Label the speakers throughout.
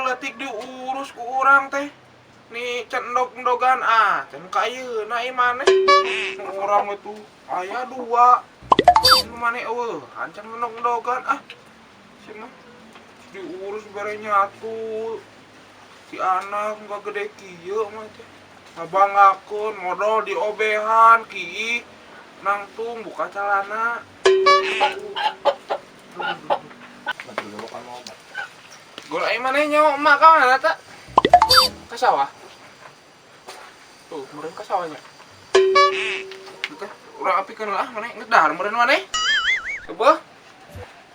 Speaker 1: leutik diurus ku urang teh. Nih can endog-endogan ah, can ka ayeuna ieu maneh. Urang itu aya dua. Nu maneh eueuh, can endog-endogan ah. Si mah diurus bere nyatu. Si anak nggak gede kieu mah teh. Ngabanggakeun modal diobehan ki nangtung buka celana. Gol ai maneh nyawa emak ka mana ta? Ka sawah. Tuh, meureun ka sawahnya. Teh, urang apikeun lah maneh geus dahar meureun maneh. Coba.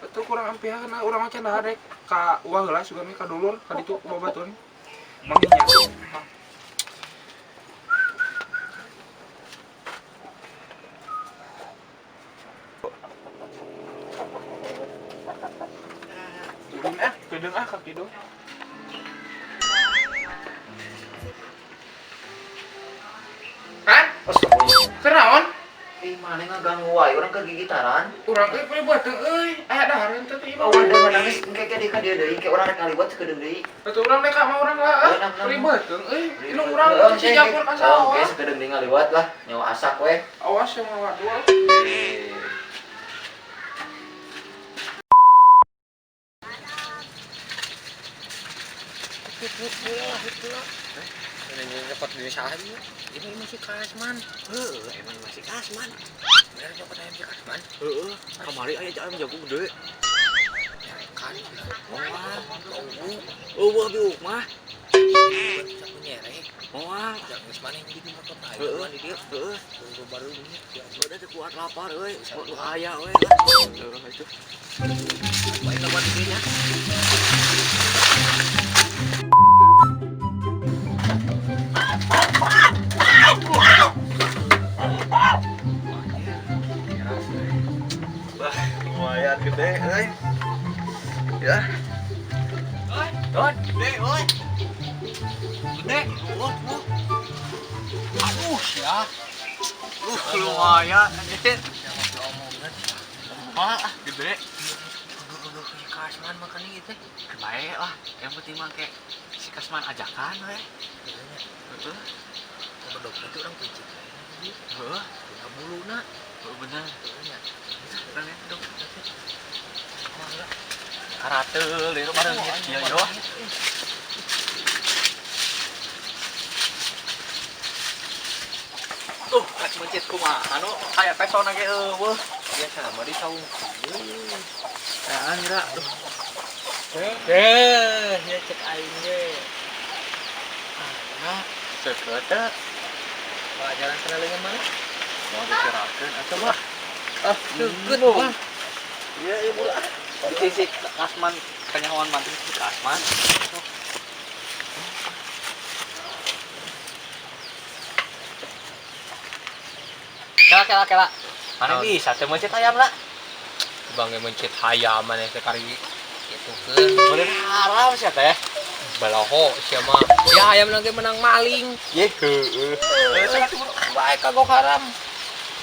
Speaker 1: Atuh kurang ampihan urang mah can dahar rek ka uah heula sugan ka dulur ka ditu ku babaturan. Manggih nyatu. Kedeung ah ka kidung. Hah? Kunaon?
Speaker 2: Ih, maneh ngaganggu wae urang keur gigitaran.
Speaker 1: Urang euy poe beuteung euy. Aya dahareun teh ieu.
Speaker 2: Oh, wadah nangis engke ke ka dieu deui, ke urang rek ngaliwat sakedeung deui.
Speaker 1: Atuh urang rek ka mah urang lah ah. Ribeuteung euy. Inu urang cuci japur ka sawah.
Speaker 2: Oke, sakedeung deui ngaliwat lah. Nyawa asak we.
Speaker 1: Awas yang ngawadul.
Speaker 3: Ini nyokot diri saha ieu? Ini masih Kasman.
Speaker 4: Heeh, emang masih Kasman.
Speaker 3: Bener nyokot ayam si Kasman?
Speaker 4: Heeh, kamari aya ayam jago gede.
Speaker 3: Nyerekan.
Speaker 4: Moal, eueuh biuk mah.
Speaker 3: Bisa nyerek.
Speaker 4: Moal.
Speaker 3: Jangan geus maneh jadi nyokot ayam
Speaker 4: Heeh,
Speaker 3: di dieu.
Speaker 4: Heeh,
Speaker 3: Baru ini ya.
Speaker 4: udah teu kuat lapar euy. Nu aya we lah. Heeh, itu.
Speaker 3: Baik lawan di dieu nya.
Speaker 2: Wah, lumayan gede euy. Ya.
Speaker 4: Don, gede euy. Gede. Aduh, ya. Lumayan anjir. Wah, gede.
Speaker 3: Si Kasman makan ieu teh.
Speaker 4: Baik lah, yang penting mah kayak si Kasman ajakan we. Heeh.
Speaker 3: Bedog itu urang picik.
Speaker 4: Heeh,
Speaker 3: Tina buluna.
Speaker 4: heeh bener.
Speaker 3: Heeh nya.
Speaker 4: Urang ya, dong. Karateul ieu bareng ieu yo. Tuh, rek mencit kumaha nu aya pesona ge eueuh.
Speaker 3: Biasa mah di saung.
Speaker 4: Nah, ngira. Duh.
Speaker 3: Eh, ya cek aing ge.
Speaker 4: Ah, seukeut teh.
Speaker 3: Bawa jalan kana leungeun mana?
Speaker 4: Mau dicerakeun atuh mah.
Speaker 3: Ah, seukeut mah.
Speaker 4: Iya, iya murah. Di si Kasman kanyahoan mantu si Kasman. Kela kela kela. Mana bisa teh mencit ayam lah.
Speaker 3: Bang mencit hayam maneh teh kari kitu keun.
Speaker 4: Boleh haram sih teh.
Speaker 3: Baloho sia mah. Ya ayam lagi menang maling.
Speaker 4: Ye heueuh.
Speaker 3: Baik kagok haram.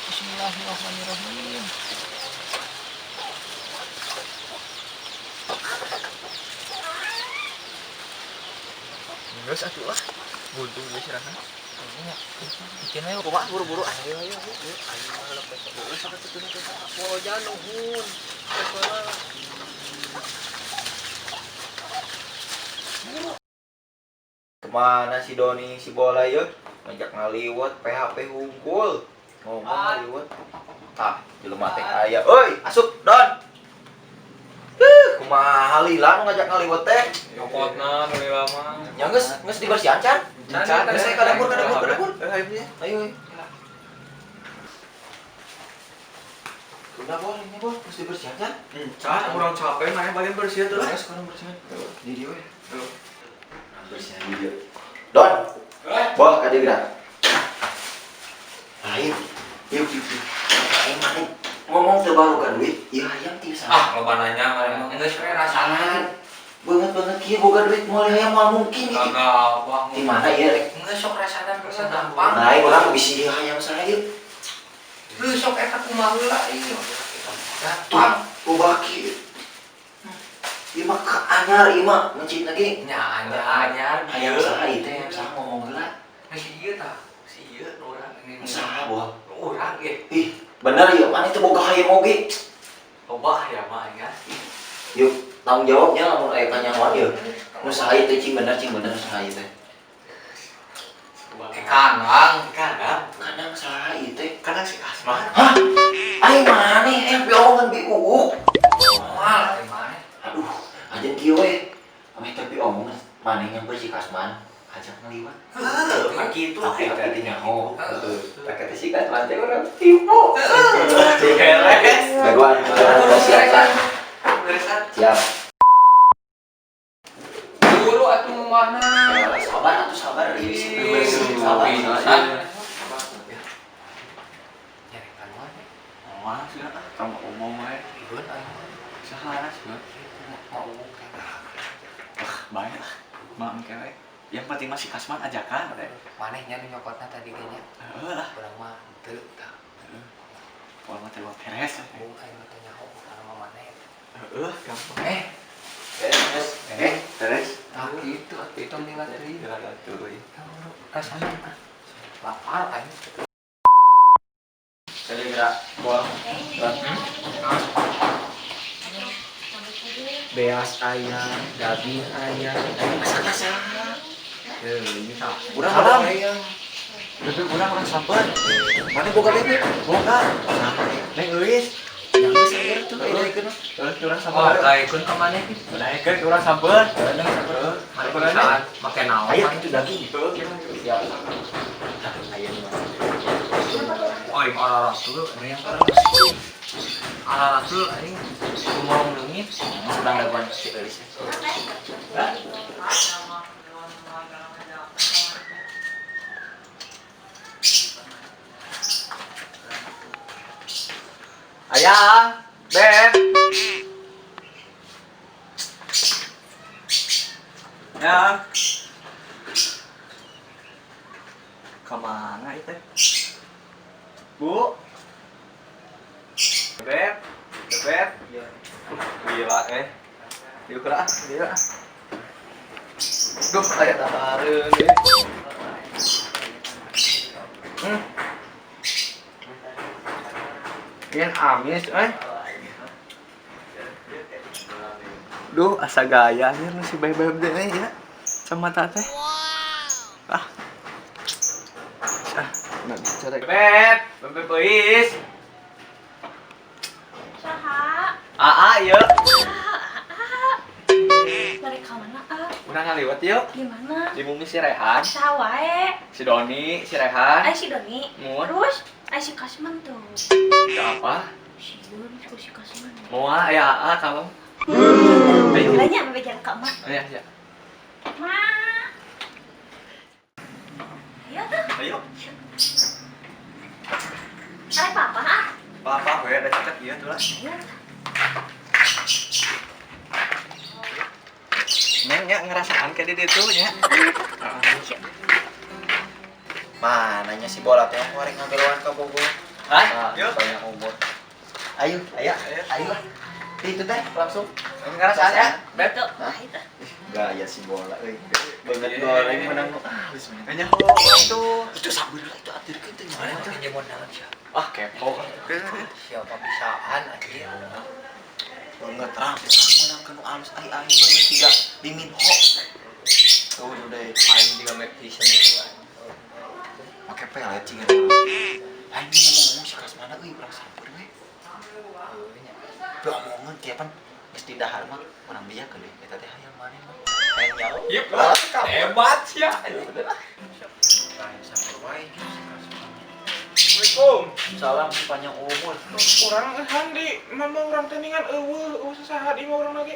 Speaker 3: Bismillahirrahmanirrahim.
Speaker 4: Geus atuh lah. Buntung geus rasana.
Speaker 3: Bikin we
Speaker 4: Kumaha buru-buru ah.
Speaker 3: Ayo ayo ayo. Ayo mah lepes.
Speaker 4: Geus atuh teu teu.
Speaker 3: Woja nuhun.
Speaker 2: Kemana si Doni si bola yeuh? Ngajak ngaliwat PHP hungkul. Ngomong ngaliwat. Ah, jelema teh aya. Euy, asup Don. Kumaha lila nu ngajak ngaliwat teh?
Speaker 3: Nyokotna nu lila mah.
Speaker 2: Nya geus geus dibersihan can?
Speaker 3: Can,
Speaker 2: Geus ka dapur ka dapur ka dapur.
Speaker 4: Eh, ayo nya.
Speaker 2: Ayo. Ayo. Udah bol, ini bol, geus dibersihan can?
Speaker 4: Can, urang capek maneh bagian bersih atuh lah.
Speaker 2: Geus sekarang bersihan. Di dieu we. Bersihan di dieu. Don. Bol ka dieu geura. Lain. Yuk, yuk, yuk. Aing maneh ngomong teu barukan duit, ieu hayam ti
Speaker 3: Ah,
Speaker 2: saha?
Speaker 3: loba nanya mah. Geus we rasana.
Speaker 2: Banget banget kieu boga duit moal hayam moal mungkin ieu.
Speaker 3: Kagak wah.
Speaker 2: Di mana ieu rek?
Speaker 3: Geus sok rasana geus gampang.
Speaker 2: Lain urang bisi ieu hayam saha ieu?
Speaker 3: Lu sok eta kumaha heula ieu.
Speaker 2: Tuh,
Speaker 3: Gampang.
Speaker 2: loba kieu. Ieu mah anyar ieu mah mencit lagi.
Speaker 3: Nya anyar anyar.
Speaker 2: Hayang saha ieu teh, hayang saha ngomong heula.
Speaker 3: Nah, si ieu tah. Si ieu urang ini.
Speaker 2: Saha boh?
Speaker 3: Urang ge.
Speaker 2: Ih, bener ieu mana teu boga hayam oge.
Speaker 4: Loba hayam mah aing ah.
Speaker 2: Yuk, tanggung jawabnya lamun aya kanyahoan ieu. Nu saha ieu teh cing bener saha ieu teh.
Speaker 3: Ke kandang,
Speaker 4: Kandang.
Speaker 2: Kandang saha ieu teh?
Speaker 4: Kandang si Kasman.
Speaker 2: Hah? Aing maneh hayang piomongan bi uuk.
Speaker 3: Moal aing maneh.
Speaker 2: Aduh, aja kieu we. Ameh tapi omongan maneh nyamper si Kasman, ajak ngeliwat.
Speaker 4: Heuh, kan kitu
Speaker 2: Tapi
Speaker 4: teh.
Speaker 2: tapi nyaho. Heeh. Tak kata si Kasman teh urang tipu.
Speaker 4: Beres.
Speaker 2: Dagoan, siap.
Speaker 4: Beresan.
Speaker 2: Siap.
Speaker 3: Buru atuh mau mana?
Speaker 2: Sabar atuh sabar ieu sabar.
Speaker 3: Nyarekan wae.
Speaker 4: Moal sudah ah, kamu omong wae.
Speaker 3: Ieu aing mah.
Speaker 4: Saha sudah.
Speaker 3: Mau teh.
Speaker 4: Wah, bae lah. Mah engke we. Yang penting mah si Kasman ajakan we.
Speaker 3: Maneh nya nu nyokotna tadi ge nya.
Speaker 4: Heeh lah.
Speaker 3: Urang mah teu tah.
Speaker 4: Moal mah teh beres.
Speaker 3: Bung aing mah teh nyaho kana mah maneh.
Speaker 4: Heeh, gampang.
Speaker 2: Beres.
Speaker 4: Beres.
Speaker 3: Tah kitu atuh itu nila teuing.
Speaker 4: Teuing.
Speaker 3: Rasana ah. Lapar aing.
Speaker 2: Jadi gerak bola.
Speaker 3: Beas ayam, daging ayam,
Speaker 2: Masak masak.
Speaker 3: Ini tah.
Speaker 2: Urang ada ayam.
Speaker 4: Bebek urang urang sampeun.
Speaker 2: Mana boga bebek?
Speaker 4: Boga. Neng euis.
Speaker 2: Yang geus saeur tuh aya daekeun.
Speaker 4: Terus urang
Speaker 3: Oh,
Speaker 4: sampeun.
Speaker 3: daekeun ka maneh.
Speaker 4: Daekeun urang sampeun. Heeh.
Speaker 3: Mane bisaan make naon?
Speaker 2: Aya kitu daging.
Speaker 4: Heeh.
Speaker 2: Siap. Aya nu masak.
Speaker 3: Oh, aing araratul, aing araratul aing kumorong leungit.
Speaker 2: Urang dagoan si Eulis.
Speaker 4: Ayah, Beb. Ya. Kemana itu? Bu. Beb. Beb. Gila eh. Diuk lah, gila. Duh, aya tabareun eh. Yen amis eh. Duh, asa gaya anjir nu si beb-beb teh ya. Sama teh. Ah. Ah, nggak bicara. Beb, beb euis.
Speaker 5: Saha?
Speaker 4: Aa, ieu.
Speaker 5: Aa. Mereka mana, A?
Speaker 4: Urang ngaliwat yuk.
Speaker 5: Di mana?
Speaker 4: Di bumi si Rehan,
Speaker 5: Saha wae?
Speaker 4: si Doni, si Rehan.
Speaker 5: Ai si Doni.
Speaker 4: Mun.
Speaker 5: Terus ai si Kasman tuh.
Speaker 4: Itu apa?
Speaker 5: Si Doni ku si Kasman.
Speaker 4: Moal aya aa kamu. Ayo.
Speaker 5: Banyak bebejan ka emak.
Speaker 4: Ayo, ya.
Speaker 5: Mak. Ayo tuh.
Speaker 4: Ayo.
Speaker 5: Arek papa, ah.
Speaker 4: Papa we ada caket ieu tuh lah.
Speaker 5: Ayo.
Speaker 4: Neng nya ngerasaan ka di ditu nya.
Speaker 2: Mananya si bola teh aku arek ngageloan ka Bogor.
Speaker 4: Hah? Yuk.
Speaker 2: Banyak umur. Ayo, ayo, ayo lah. Itu teh langsung.
Speaker 4: Ngerasaan ya, Beb.
Speaker 5: Tuh, ah itu.
Speaker 2: Gaya si bola euy. Banget goreng menang. Ah, geus menang.
Speaker 4: Nya itu.
Speaker 2: Itu sabar lah itu aturkeun teh nyawa teh.
Speaker 3: Ini mau naon sia?
Speaker 4: Ah, kepo.
Speaker 3: Siapa bisaan anjir.
Speaker 2: Banget rame menang kanu alus ai aing banget tiga Lee Min Ho. Tuh udah
Speaker 3: Aing juga make vision itu.
Speaker 2: make pelet cing eta. Aing ngomong-ngomong si Kasmana euy urang sampeur we. Omongan kieu pan geus di dahar mah urang biakeun deui eta teh hayang maneh mah. Hayang nyaho.
Speaker 3: Yep, hebat sia.
Speaker 2: Lain sampeur wae gitu si Kasmana.
Speaker 1: Assalamualaikum.
Speaker 2: Salam panjang umur.
Speaker 1: Urang euhan di mama urang teh ningan eueuh eueuh saha di imah urang lagi.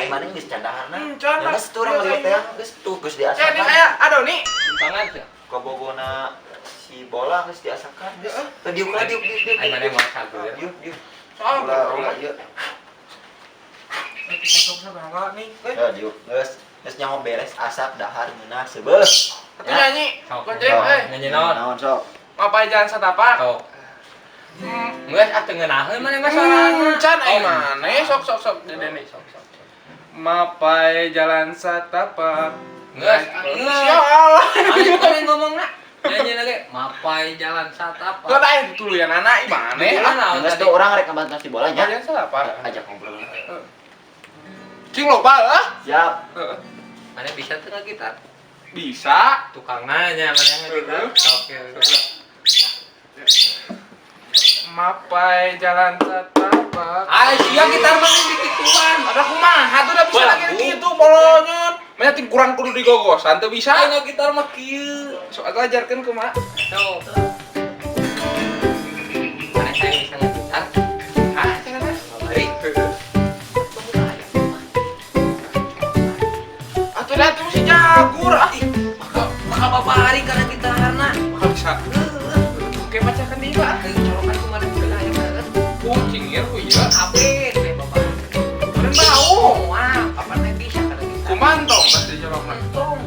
Speaker 2: Ai maneh geus can daharna.
Speaker 1: Can
Speaker 2: Ya
Speaker 1: lah.
Speaker 2: geus tuh urang ngaliwat teh geus tuh geus
Speaker 1: Cek
Speaker 2: diasakan.
Speaker 1: ini aya Adoni.
Speaker 3: Tangan sia.
Speaker 2: Kabogona si bola geus diasakan geus. Teu diuk lah diuk diuk diuk.
Speaker 3: Aing maneh mau sagur.
Speaker 2: Diuk diuk.
Speaker 1: Soal
Speaker 2: Ulah ulah ieu.
Speaker 1: Dipotong sabaraha nih.
Speaker 2: Ya diuk geus geus nyaho beres asap dahar ngeunah seubeuh.
Speaker 1: Atuh nyanyi.
Speaker 3: Sok.
Speaker 1: Gojek eh.
Speaker 3: Nyanyi naon?
Speaker 2: Naon sok?
Speaker 1: Ngapain jalan satapak?
Speaker 3: Sok. Geus atuh ngeunaheun maneh mah sorangan.
Speaker 1: Can aing maneh sok sok sok dede nih.
Speaker 3: Sok sok.
Speaker 1: Mapai jalan satapak.
Speaker 3: Geus, geus.
Speaker 1: Ya Allah.
Speaker 3: Maneh maneh ngomongna. Nyanyi lagi, mapai jalan satapak.
Speaker 1: Kau tanya tuluyan anak maneh.
Speaker 3: Tuluyan naon
Speaker 2: Geus
Speaker 3: tadi?
Speaker 2: tuh urang rek ngabantu si bolanya.
Speaker 1: Jalan satapak.
Speaker 2: Ajak ngobrol.
Speaker 1: Cing loba ah.
Speaker 2: Siap.
Speaker 1: Heeh.
Speaker 3: Maneh bisa teu gitar?
Speaker 1: Bisa.
Speaker 3: Tukang nanya maneh ngegitar.
Speaker 1: Heeh.
Speaker 3: Oke.
Speaker 1: Mapai jalan satapak.
Speaker 3: Ah, sia gitar maneh dikituan.
Speaker 1: Ada kumaha tuh udah bisa
Speaker 3: Wah,
Speaker 1: lagi
Speaker 3: bu.
Speaker 1: gitu bolonyon. Manya ting kurang kudu digogosan teu bisa.
Speaker 3: Ayo gitar mah kieu.
Speaker 1: Sok atuh ajarkeun kumaha.
Speaker 3: Tuh. Maneh saya bisa ngegitar.
Speaker 1: Ah, cenah.
Speaker 3: Bari.
Speaker 1: Atuh dah tuh si jagur ah.
Speaker 3: Ih, bakal bakal babari kana gitarna.
Speaker 1: Bakal bisa. Oke, macakan deui ah.
Speaker 3: Colokan kumaha geus aya banget.
Speaker 1: Kucing ya ku ieu.
Speaker 3: Ape teh babari.
Speaker 1: Meureun bau.
Speaker 3: Wah, kapan teh bisa kana gitar.
Speaker 1: Kumantong pasti colokna.
Speaker 3: Tong.